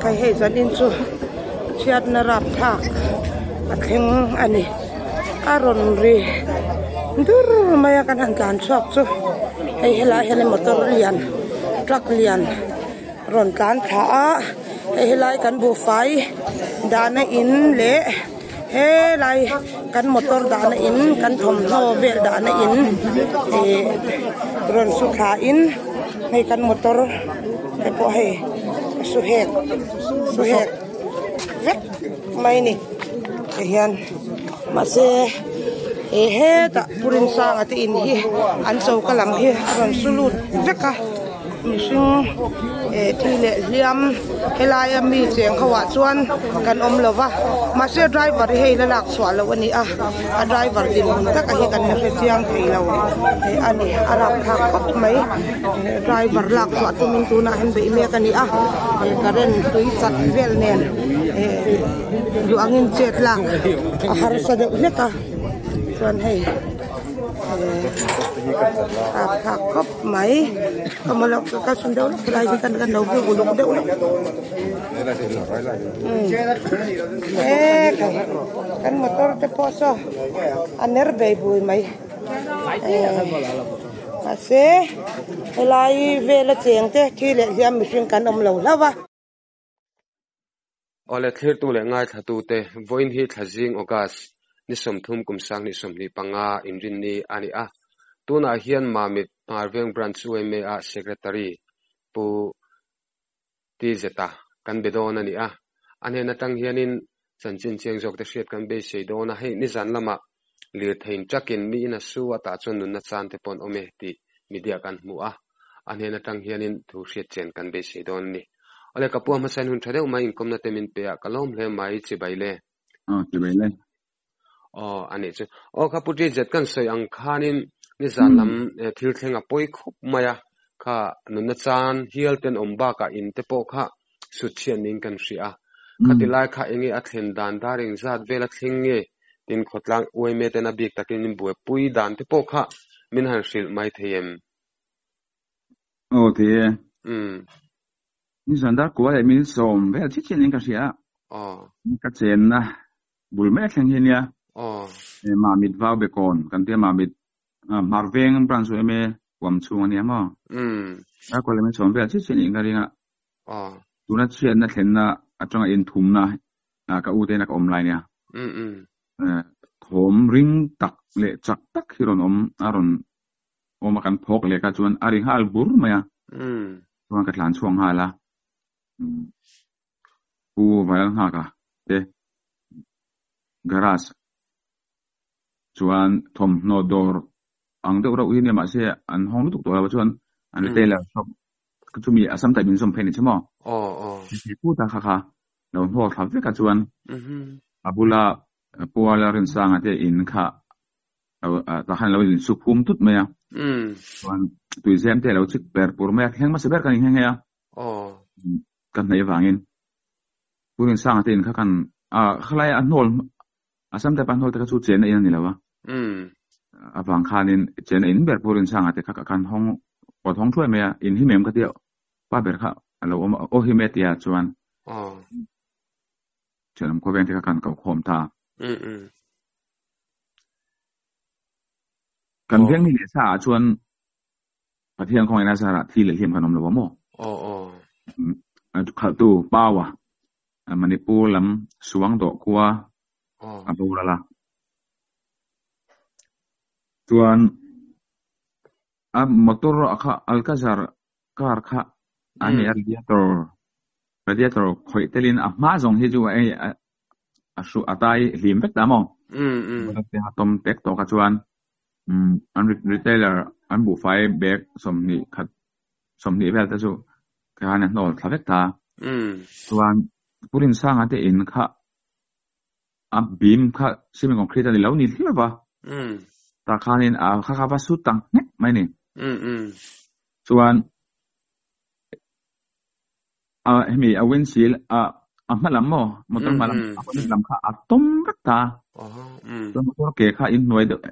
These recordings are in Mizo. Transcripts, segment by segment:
Khai hei zanin chu chhiatna rapthlak a thleng a ni. A rawn ri dur mai a kan han tlan chhuak chu hei helai hian motor lian truck lian rawn tlan thla a hei helai kan buhfai dahna in leh helai kan motor dahna in kan thawmhnaw vel dahna in ih rawn su thla in hei kan motor te pawh hei a su hek su hek vek mai a ni tihian mahse eh hetah Pu Rinsanga te in hi an choka lam hi a rawn su lut vek a. Mihring eh thi leh hliam helaia mi cheng ho ah chuan kan awm lo va mahse driver hi hei la lak chhuah loh a ni a a driver dinhmun taka hi kan la hre chiang thei lo eh a ni a rapthlak khawp mai driver lak chhuah tumin tunah hian beih mek a ni a eh current hlui chat vel nen eh duh angin chet lak a harsa deuh hlek a chuan hei eh rapthlak khawp. Mai ka maw lo ka chhun deuh lawk helai hi kan kan lo view uluk deuh lawk e khai kan motor te pawh saw a ner bei bui mai mahse helai vela cheng te thi leh hliam mihring kan awm lo hlauh a. Awle thlirtu leh ngaithlatute, vawiin hi Thlazing, August, ni 30 kum 2025 inrinni a ni a. Tunah hian Mamit Hmarveng Branch yma ah Secretary Pu Tizeta kan be dawn a ni a. A hnen atang hianin chanchin chiang zawkte hriat kan beisei dawn a, hei nizan lamah lirthei takin miin a su a tah chuan nunna chan te pawh an awm e tih media kan hmu a, a hnen atang hianin thu hriat chen kan beisei dawn a ni. Awle ka pua hmasain hun tha deuh mai inkawmna te min pe a, ka lawm hle mai chibai le. Aw chibai le. Aw a nih chu. Aw kha Pu Tizet kan sawi ang khanin nizan lam thil thleng a pawi khawp mai a, kha nunna chan hial ten awm bakah in te pawh kha sut chhiat niin kan hria a. Khati lai kha enge a thlen dan dar engzat vel a thleng nge? Tin khawtlang uaime ten a bik takin min buaipui dan te pawh kha min han hrilh mai thei em? Aw thei e. Nizan dar kua leh min sawm vel chiah chiah niin ka hria a. Aw. Ka chenna bul mai a thleng hi ania. Aw. Mamit vau bekawn kan tia Mamit Hmar veng branch chu eme huam chhung ania maw? Dar kua leh min sawm vel chiah chiah niin ka ring a. Tuna chhiatna thlenna atanga inthumna ka u tena ka awm lai nia. Thawm ring tak leh chak tak hi rawn awm a rawn awm a kan phawk leh kha chuan a ri nghal bur mai a. Chuan ka tlan chhuak nghal a. Pu Vailalnghaka te garage chuan thawmhnaw dawr ang deuh reuh hi nia mahse an hawng lutuk tawh lo chuan an retailer shop chumi Assam type in zawm phei ni che maw? Aw aw. Hei pu ta kha kha lo hnawl thla vek a chuan a bula Puala Rinsanga te in kha tah khan lo in su phum tut mai a. Chuan tuizem te lo chik per pur mai a thleng hmasa ber kan in nghe nghe a. Aw. Ka hnaih avangin Pu Rinsanga te in kha kan a khalai a hnawl Assam type a hnawl te kha chu chenna in a ni lo a. Avang khanin chenna in ber Pu Rinsanga te kha kan hawng kawt hawng thuai mai a, in him em ka tia pa ber kha a lo awm a, aw him e tia chuan thianawm khawveng te kha kan koh khawm ta. Kan veng ni leh sa ah chuan Pathian khawngaihna zarah thi leh hliam kan awm lo a maw? Aw aw. Khalhtu Paua Manipur lam Suang dawh khua a boral a. Chuan a motor a kha Alcazar car kha a ni a radiator radiator khawih telin a hma zawng hi chu hei a hru a tai hlim vek ta maw? A tawm tek tawk a chuan An retailer an buhfai bag 20 khat 20 vel te chu khan a hnawl thla vek ta. Chuan Pu Rinsanga te in kha a beam kha cement concrete a ni lo ni hliau va. Tah khanin a kha kha va sut ta nghek mai ni. Chuan a hemi a windshield a a hma lam maw motor hma lam a bonnet lam kha a tawm vek ta chuan motor ke kha inhnuai deuh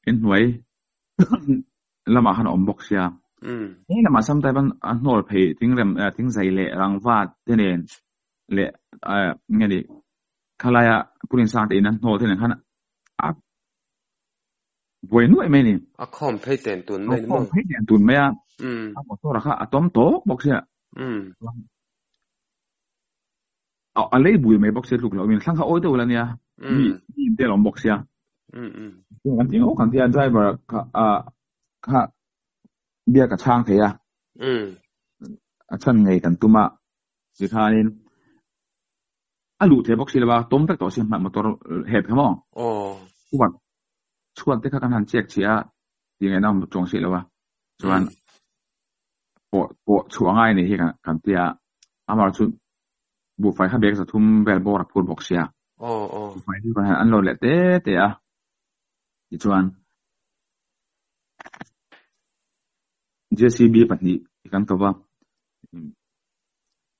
inhnuai lamah khan a awm bawk sia he lamah sometimes a hnawl phei thingrem thingzai leh rangva te nen. leh nge ni khalaia purin sang te in an hnawl te nen khan a buai nuaih mai a ni. A khawm phei ten tun mai ni maw? A khawm phei ten tun mai a. A motor a kha a tawm tawk bawk sia. A lei bui mai bawk sia tluk loh in thlang kha awi deuh la nia. Mi mi te a awm bawk sia. An ti ngawk ang tia driver kha kha biak a chhang thei a. A chhan ngei kan tum a tikhanin a luh thei bawk si lo a tawm vek tawh si hmah motor hep kha maw. Chhuat chhuat te kha kan han check chhiah a tih ngaihna awm chuang si lo a chuan pawh pawh chhuah ngai a nih hi kan tia amaherawhchu chu buhfai kha bag 300 vel bawr a phur bawk sia. Buhfai chu kan han unload leh te te a tichuan JCB pahnih kan ko va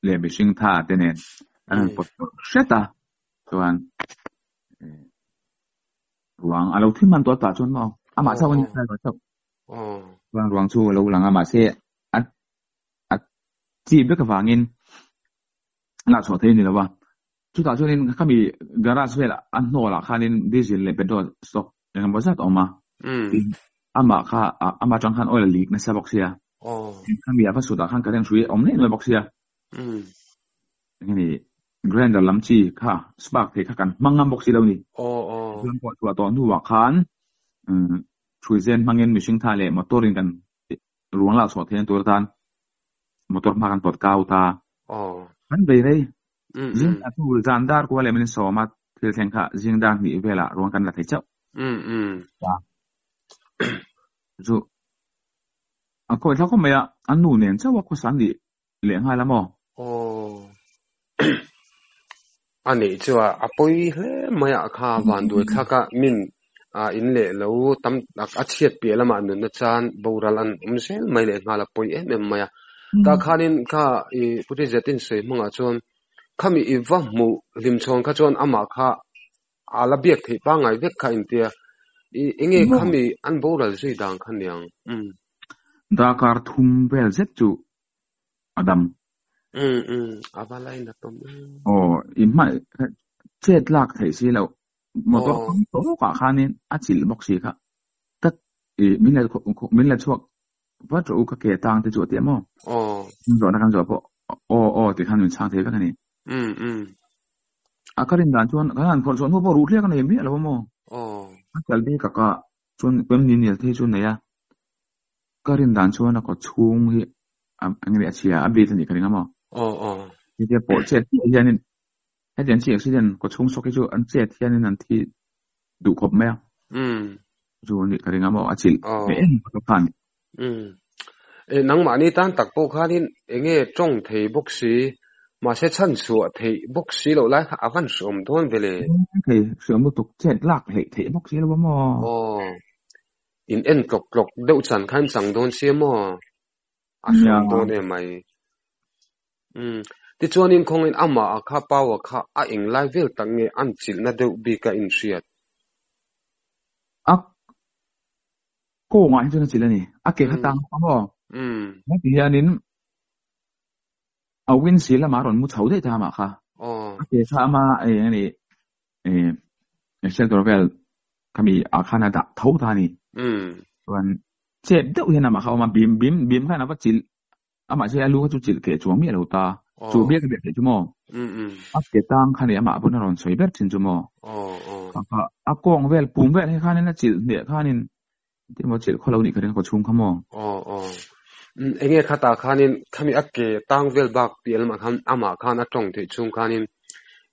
leh mihring tha te nen an han pawt tawrh hret a chuan ruang a lo thim hman tawh tah chuan maw amah chauh a ni driver chauh chuan ruang chu a lo lang a mahse a a chi vek avangin lak chhuah thei a ni lo va chutah chuanin khami garage vel a hnawlah khanin diesel leh petrol stock engemaw zat a awm a amah kha amah atang khan oil a leak nasa bawk sia khami a va sutah khan current hrui a awm daih mai bawk sia engemaw grinder lam chi kha spark thei kha kan hmang ngam bawk si lo ni chuan pawh chhuah tawh hnuah khan hrui zen hmangin mihring tha leh motor in kan ruang lak chhuah theihna tur atan motor hma kan pawt kau ta. Kan bei rei. Zing a tu zan dar kual leh min sawm a thil thleng kha zing dar hnih velah ruang kan la thei chauh. Chu a khawi thla khawp mai a, a nu nen chauh a khawsa an nih leh nghal a maw? Aw. A nih chu a, a pawi hle mai a kha vanduai thlak a min a in leh lo tam tak a chhiat piah lamah nunna chan boral an awm zel mai leh nghal a pawi em em mai a. Tah khanin kha i Puti Zetin sawi hmangah chuan khami i va hmuh hlimchhawn kha chuan amah kha a la biak theih pangngai vek kha intia i enge khami an boral zui dan kha niang. Umm. Darkar thum vel zet chu a dam. Umm umm a va lainat awm em. Aw i hmai chet lak theih si loh motor tam tawk ah khanin a chilh bawk si kha ka i min la min la chhuak vat rawh u ka ke tang te chu a ti a maw. Aw. Zawhna kan zawh pawh aw aw ti khan min chhang thei vek a ni. Umm umm. A ka rin dan chuan kan han phawrh chhuah hnu pawh ruh hliak a nei miah lo a maw. Aw. A kal bik a ka chuan pem ni nil thei chu nei a. Ka rin dan chuan a kaw chhung hi eng nge a chhia a bit a nih ka ring a maw? Aw aw. Hetia pawh chet chiah hianin hetiang chi accident kaw chhung sawk hi chu an chet hianin an thi duh khawp mai a. Umm. Chu a nih ka ring a maw? A chilh ve em ka khan. Umm. E nangmahni tan tak pawh khanin enge tawng thei bawk si mahse chhan chhuah theih bawk si loh lai kha a van hreawm dawn ve le. Thei hreawm lutuk chet lak hleih theih bawk si lo a maw? Aw. In en tlawk tlawk deuh chan khan chang dawn sia maw? A hreawm dawn em mai. Umm. Tichuanin khawngin amah a kha power kha a eng lai vel tak nge an chilhna deuh bik a inhriat? A kawngah hi chuan a chilh a ni. A ke kha tang bawk a maw? Heti hianin a windshield lamah a rawn mu chho daih ta amah kha. A ke kha ama eng a ni shelter vel khami ah khan a dah tho ta a ni. Chuan chep deuh hian amah kha a awm a, bim bim bim khan a va chilh amah chu a lu kha chu chilh keh chuang miah lo ta. Chu biak a biak theih chu maw? A ke tang kha ni amah pawn a rawn sawi ber thin chu maw? A kawng vel pum vel hi khanin a chilh hneh khanin Engtin maw chilh khaw lo nih ka ring a kawchhung kha maw? Aw aw. Enge khatah khanin khami a ke tang vel bak piah lamah khan amah khan a tawng theih chhung khanin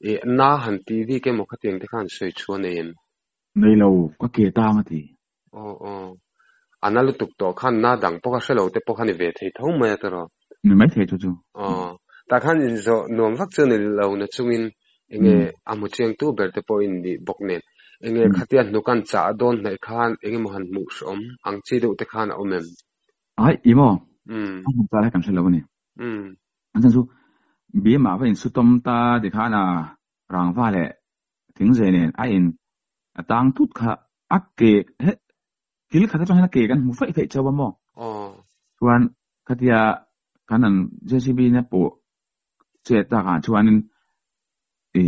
ih na han ti bik emaw khatiang te khan sawi chhuah a nei em? Nei lo, ka ke tang a ti. Aw aw. A na lutuk tawh khan na dang pawh kha hre lo te pawh kha ni ve thei tho mai a tiraw? Ni mai thei chu chu. Aw. Tah khan inzawh nuam vak chu ni lo na chungin Enge a hmu chiang tu ber te pawh in nih bawk nen enge khatia hnuk an chah dawn hnaih khan enge maw han hmuh hreawm ang chi deuh te khan a awm em? Ai i maw? A hmuh ta lai kan hre lo a ni. An chan chu bim ah va in sutawm ta ti khan a rangva leh thingzei nen a in a tang tut kha a ke he kil khat atang hian a ke kan hmu feih feih chauh a maw? Chuan khatia kan an JCB na pawh chet takah chuanin. I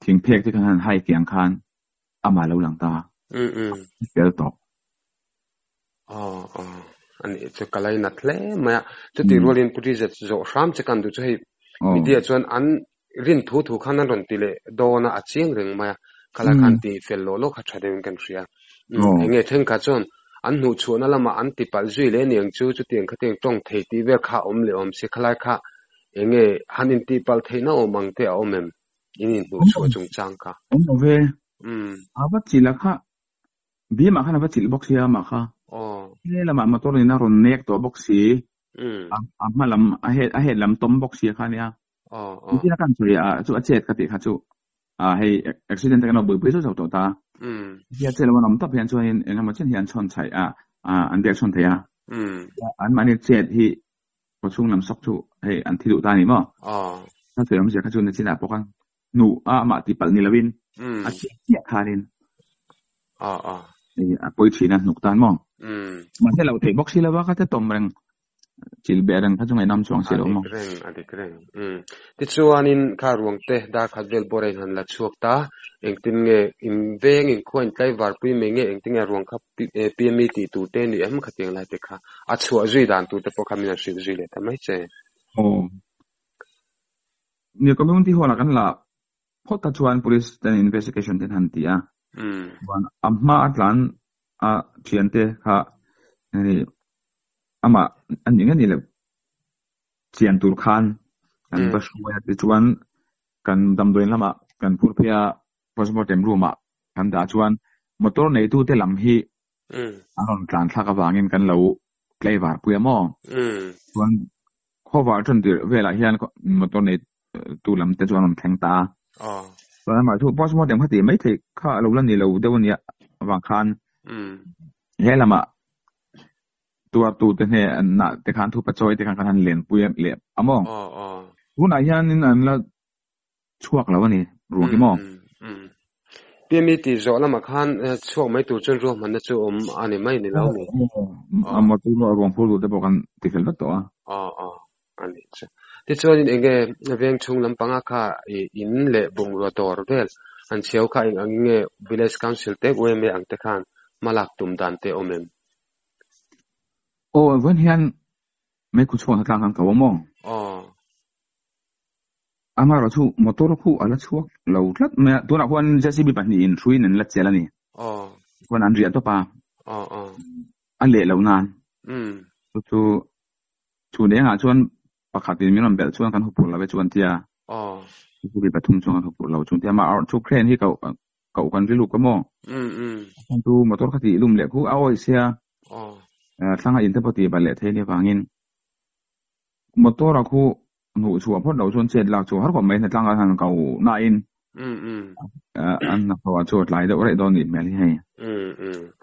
thing phek te khan han hai kiang khan amah lo lang ta. Um um. Fel tawh. Aw aw ani chu ka lainat hle mai a. Chuti rualin Pu Rizet zawh hram che kan duh chu hei media chuan an rin thu thu khan an rawn ti leh dawn a, a chiang reng mai a. Khalai khan ti fel lawh lawh kha tha deuhin kan hria. Enge thenkhat chuan an hnuhchhuahna lamah an ti palh zui leh aniang chu chutiang khatiang tawng thei tih vel kha a awm leh awm si. Khalai kha enge han intih palh theihna awm ang te a awm em? In inhnuhchhuah chungchang kha. Awm lo ve. A va chilh a kha. Bim ah khan a va chilh bawk sia amah kha. He lamah motor in a rawn nek tawh bawk si. A hma lam a head lam tawm bawk sia kha nia. Engtin a kan sawi a chu a chet ka tih kha chu hei accident te kan lo buaipui zauh zauh tawh ta. Hetia chet lo an awm tawp hian chuanin eng emaw chen hi an chhawn chhaih a, an biak chhawn thei a. Anmahni chet hi kawchhung lam sawk chu hei an thi duh ta a ni maw? Ka sawi awmzia kha chu nachinah pawh khan hnuh a amah tih palh ni loin a chiah chiah khanin a pawi thin a hnuk tan maw? Mahse lo theih bawk si lova kha te tawm reng chil beh reng kha chu ngaihnawm chuang si lo maw? A dik reng, a dik reng. Tichuanin kha ruang te dar khat vel bawr a inhan la chhuak ta, engtin nge in veng in khua in tlaivar pui mai nge engtin nge ruang kha PME tih tur te ni em khatiang lai te kha a chhuah zui dan tur te pawh kha min han hrilh zui leh ta mai che. Aw. Nia community hall ah kan la phawt ta chuan police ten investigation ten han ti a. Chuan a hma a tlan a thiante kha amah a nih nge ni le chian tur khan kan va hruai a tichuan kan damdawiin lamah kan phur phei a postmortem room ah kan dah chuan motor neitute lam hi an rawn tlan thlak avangin kan lo tlaivar pui a maw? Chuan khawvar tan tirh velah hian motor neitu lam te chu an rawn thleng ta a. Chuan amah chu postmortem kha tih mai theih kha a lo la ni lo deuh a nia avang khan he lamah tuartu te hne nah te khan thupa chawi te khan kan han lenpui leh a maw? Tunah hianin an la chhuak lo a ni ruang hi maw? PME tih zawh lamah khan chhuak mai tur chuan ruahmanna chu awm a ni mai ni lo mi? A motor ruah ruang phur tur te pawh kan ti fel vek tawh a. Aw aw a nih chu. Tichuanin eng nge veng chhung lampanga kha in leh bungrua dawr vel an chhiau kha eng ang nge Village Council te UMA ang te khan hmalak tum dan te awm em? Aw vawiin hian meikhu chhuak na tlang kan ko a maw? Aw. Amaherawh chu motor khu a la chhuak lo tlat mai a, tunah khuan JCB pahnihin hruiin an la chelh a ni. Khuan an riah tawp a, a leh loh nan. Chu chu chhun engah chuan pakhatin min rawn belh chuan kan huphurh lo e chu an ti a. JCB pathum chuan kan huphurh lo chu an ti a. Amaherawh chu crane hi koh koh kan ri luk a maw? Chu motor kha tih lum leh khu a awih sia, thlanga in te pawh tih balh leh thei a nih avangin Motor a khu hnuh chhuah phawt loh chuan chet lak chu har khawp mai hnatlang a han ko nain an hna tho ah chu a tlai deuh reh dawn nih hmel hi hei.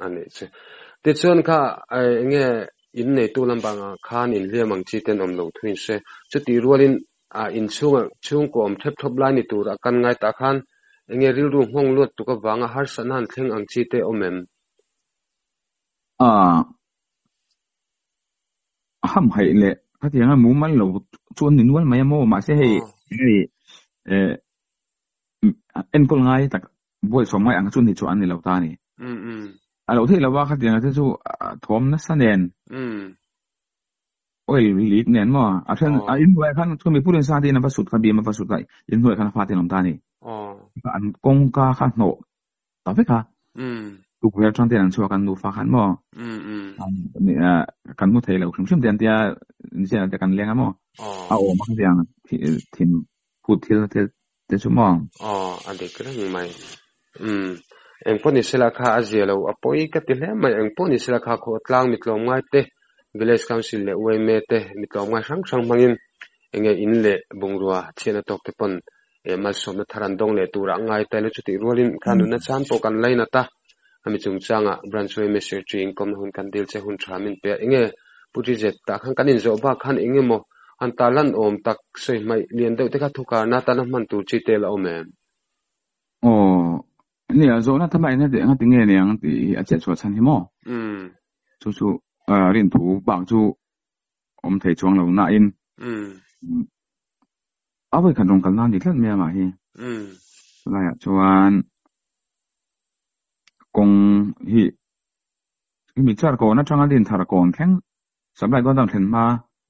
A nih chu. Tichuan kha enge in neitu lampangah khan inhliam ang chi ten awm lo thu in hre. Chutih rualin in chhunga chhungkaw awm thep thawp lai ni tur a kan ngai tah khan enge rilru nghawng luat tuk avanga harsatna han thleng ang chi te awm em? A ham haih leh khatiang a mumal lo chu an ni nual mai a maw mahse hei hei eh enkawl ngai tak buaisawm ngai ang chu ni chu an ni lo ta a ni. A lo theih lova khatiang te chu thawm nasa nen oil leak nen maw a then a inhnuai khan chu mipui rinsa te in a va sut kha bim a va sut kha inhnuai khan a fate an awm ta a ni. An kawngka kha hnawh ta vek a. Tukverh atang te an chhuak an nufa khan maw? Kan hmu thei lo hrim hrim te an tia nichian te kan leng a maw? A awm a khatiang thin phut thil te te chu maw? Aw, a dik reng mai. Umm, engpawh ni sela kha a zia lo a pawi ka ti hle mai. Engpawh ni sela kha khawtlang mi tlawmngai te, Village Council leh yma te mi tlawmngai hrang hrang hmangin enge in leh bungrua chhiatna tawk te pawn Eh malsawmna thar an dawng leh turah ngai ta ila chutih rualin kha nunna chan pawh kan lainat a, ami chungchangah Branch yma Secretary inkawmna hun kan dil che hun tha min pe a, enge Pu Rizet tah khan kan inzawh bak khan eng emaw han ta lan awm tak sawi hmaih lian deuh te kha thukarna atana hman tur chi te la awm em? Aw, nia zawhna tam a eng eng ati nge niang tih hi a chet chhuah chhan hi maw? Chu chu rinthu bak chu awm thei chuang lo nain. A vawi khat rawn kal nan ni tlat mai a mah hi. Laiah chuan kawng hi mi char kawn atanga din thar kawn thleng supply godown thlen hma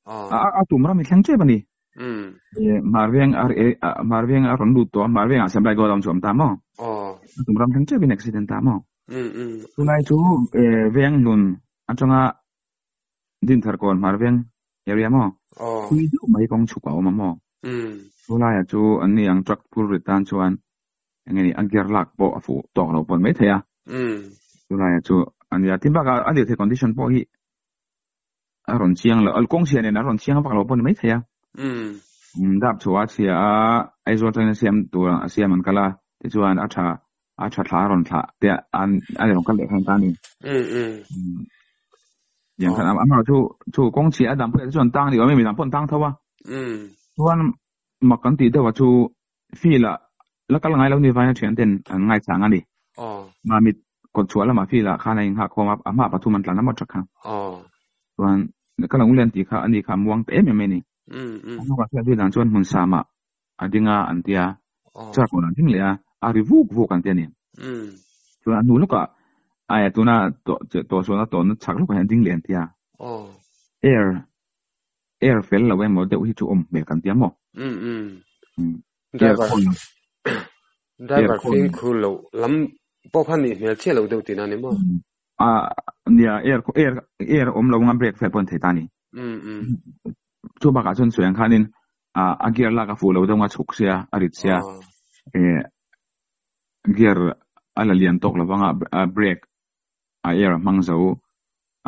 a tum ram hi thleng tep a ni. Hmarveng a Hmarveng a rawn lut tawh a, Hmarveng ah supply godown chu a awm ta maw? A tum ram thleng tep in accident ta maw? Chulai chu veng hlun atanga din thar kawn Hmarveng area maw? Thui deuh mai kawng chhuk a awm a maw? Chulaiah chu an ni ang truck phur rit tan chuan eng nge ni a gear lak pawh a fuh tawk lo pawn maithei a. Chulaiah chu a nia tin bakah a lirthei condition pawh hi a rawn chiang lo, kawng chhia nen a rawn chiang vak lo pawh ni maithei a. Dap chhuah a chhia a, Aizawl atangin a siam tur a siam an kal a, tichuan a tha a tha thla a rawn thlah te an a rawn kal leh khan ta a ni. Tiang khan amaherawhchu chu kawng chhia a dam pawh chuan tang ni awm e, midang pawh an tang tho a. Chuan mak kan tih deuh ah chu field ah la kal ngai lo ni vaina thian ten an ngaichang a ni. Mamit kawt chhuah lamah field ah khan a inghak khawm a, a hma pathum an tlan a maw tha kha. Chuan ka lo nglen tih kha ani kha a muang ta em em mai a ni. A hnukah hriat zui dan chuan hmun samah a ding a an tia, char kawn an ding leh a, a ri vuk vuk an ti a ni. Chuan a hnu lawkah aia tuna tawh sualna tawnna chhak lawkah hian a ding leh an tia. Air air fel lo emaw deuh hi chu awm hmel kan tia maw? Air Driver khawn air driver khawn fimkhur loh lam pawh kha nih hmel chiah loh deuh tihna a ni maw? A nia air air air awm lo anga brake fail pawh an thei ta a ni. Chu bakah chuan sawi ang khanin a gear lak a fuh lo deuh anga chhuk sia a rit sia gear a la lian tawk lo vanga a brake a air a hmang zo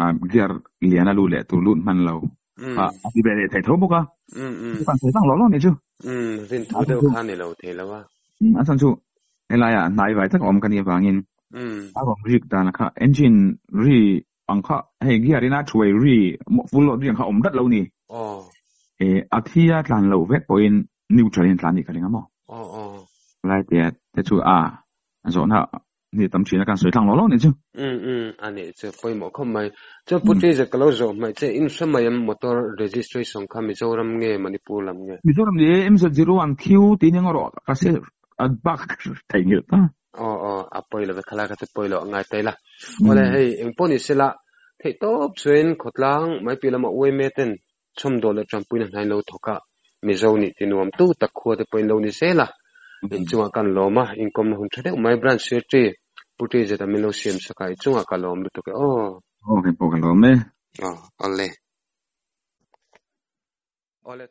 a gear lian a lut leh tur lut hman lo kha a ti ve leh thei tho bawk a. Chu kan sawi tlang lo lo a nih chu. Rin thu deuh kha a ni lo thei lo a. A chhan chu helaiah hnai vai tak a awm ka nih avangin a rawn rik dan kha engine ri ang kha hei gear in a thuai ri full load ri ang kha a awm dat lo ni. A thi a tlan loh vek pawhin neutral in a tlan nih ka ring a maw. Lai te te chu a zawhna ni tam thin a kan sawi tlang lo lo ni chu. Um a nih chu pawimawh khawp mai. Chuan Pu Treasure ka lo zawh hmaih che in hre mai em motor registration kha Mizoram nge Manipur lam nge? Mizoram ni e MZ01Q tih nia rawh ka se a bak theihnghilh ta. Aw aw a pawi lo ve khalai kha chu pawi lo a ngai ta ila. Awle hei engpawh ni sela theih tawp chuan khawtlang mai piah lama UMA ten Chhawmdawl leh Tanpuina hnai lo thawk a, Mizo nih ti nuam tu tak khua te pawhin lo ni zel a, inchungah kan lawm a, inkawmna hun tha deuh mai Branch Secretary Pu Tizet a min lo siam sak a, i chungah ka lawm lutuk e aw. Aw kei pawh ka lawm e. Aw awle. Awle.